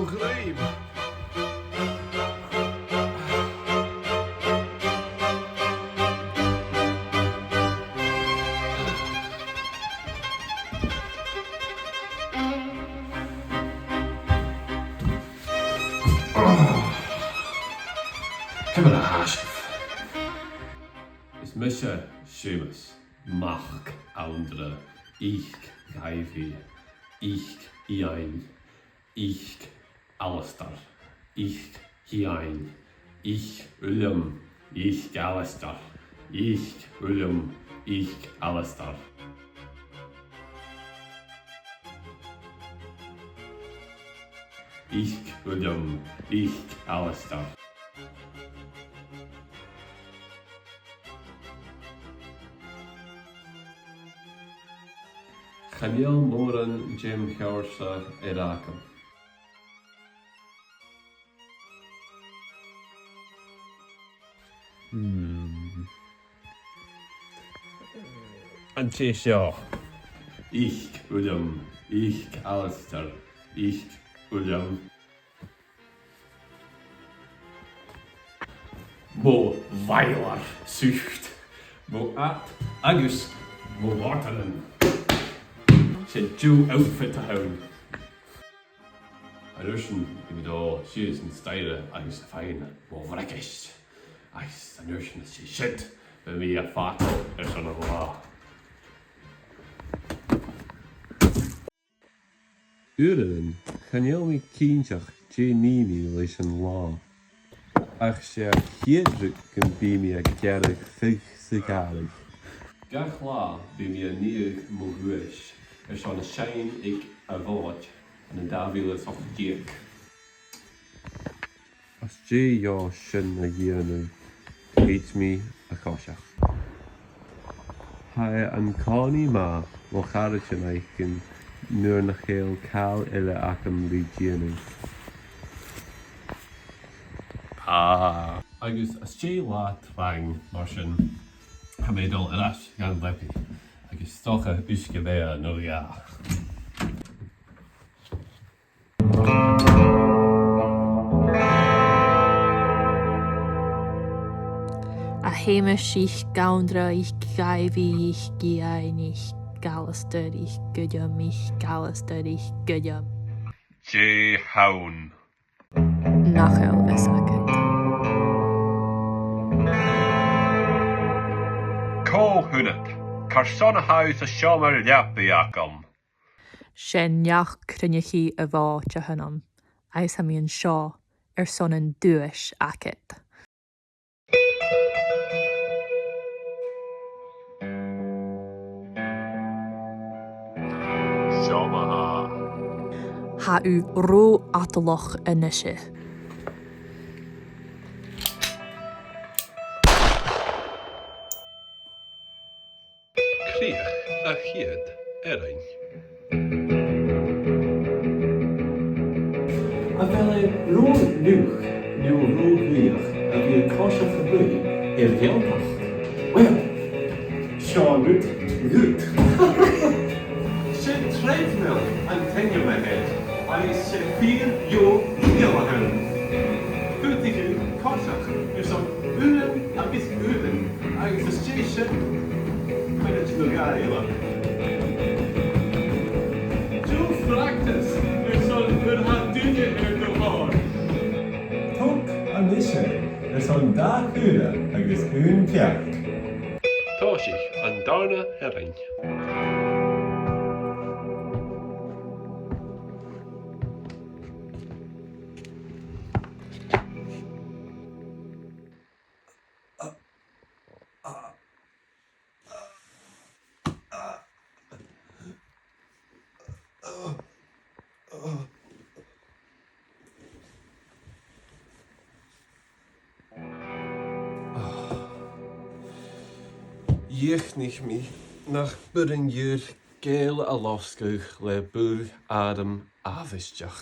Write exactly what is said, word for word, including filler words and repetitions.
Gleam. Ciamar a tha sibh? Is mise Seumas, mac Anndra, Ic Dhaibhidh, Ic Iain, Ic Alasdair, Ic Iain, Ic Uilleam, Ic Alasdair, Ic Uilleam, Ic Alasdair. Ic Uilleam, Ic Alasdair. Chan eil mòran dhem sheòrsa air agam. Hmm. An tè seo. Ic Uilleam, Ic Alasdair, Ic Uilleam. Mo bhoiler suit, mo ad agus mo bhòtannan. 'S e deagh outfit a th' ann. An uair sin, bidh mi a' dol sìos an staidhre agus a' faighinn mo bhracaist. Agus an uair sin, 's e siud, bidh mi a' fàgail airson an latha. Uaireannan, chan eil mi cinnteach dè nì mi leis an latha. Ach 's e a' chiad rud gum bi mi a' gearradh fiodh sa ghàrradh. Gach latha bidh mi a' nighe mo dhuais airson seinn aig a' Mhòd ann an dà mhìle 's a h-ochd deug. Às dèidh sin a dhèanamh, thèid mi a choiseachd. Tha e an-còmhnaidh math mo charaidean fhaicinn nuair nach eil càil eile agam ri dhèanamh. Ah. Agus às dèidh latha trang mar sin, tha mi a' dol air ais dhan leabaidh, agus 's dòcha uisge-beatha no dhà. A Sheumais, Ic Anndra, Ic Dhaibhidh, Ic Iain, Ic Alasdair, Ic Uilleam, Ic Alasdair, Ic Uilleam. Dè th' ann? Nach eil fhios agad. Cò thusa? Carson a tha thu sa seòmar-leabaidh agam? 'S e neach-cruinneachaidh a' Mhòid a th' annam, agus tha mi an seo airson an duais agad. Seo ma-thà. Tha thu ro fhadalach a-nise. Crìoch a' chiad fhearainn. A bheil e ro luath no ro bhuidheach a bhith a' coiseachd a-muigh air Ghàidhealtachd? Uill, seo an rud dhut. 'S e treadmill an t-ainm a th' air, agus 's e fìor dheagh threadmill a th' ann. Faodaidh tu coiseachd airson uairean agus uairean. Agus às dèidh sin, mionaid no dhà eile. Deagh phractas airson nuair a tha duine air do thòir. Tog a-nis e airson dà uair agus aon pearc. Tòisich an dàrna earrainn. Dhìochuimhnich mi nach b' urrainn dhaibh Gàidheil a losgadh le bùrn-arm àbhaisteach.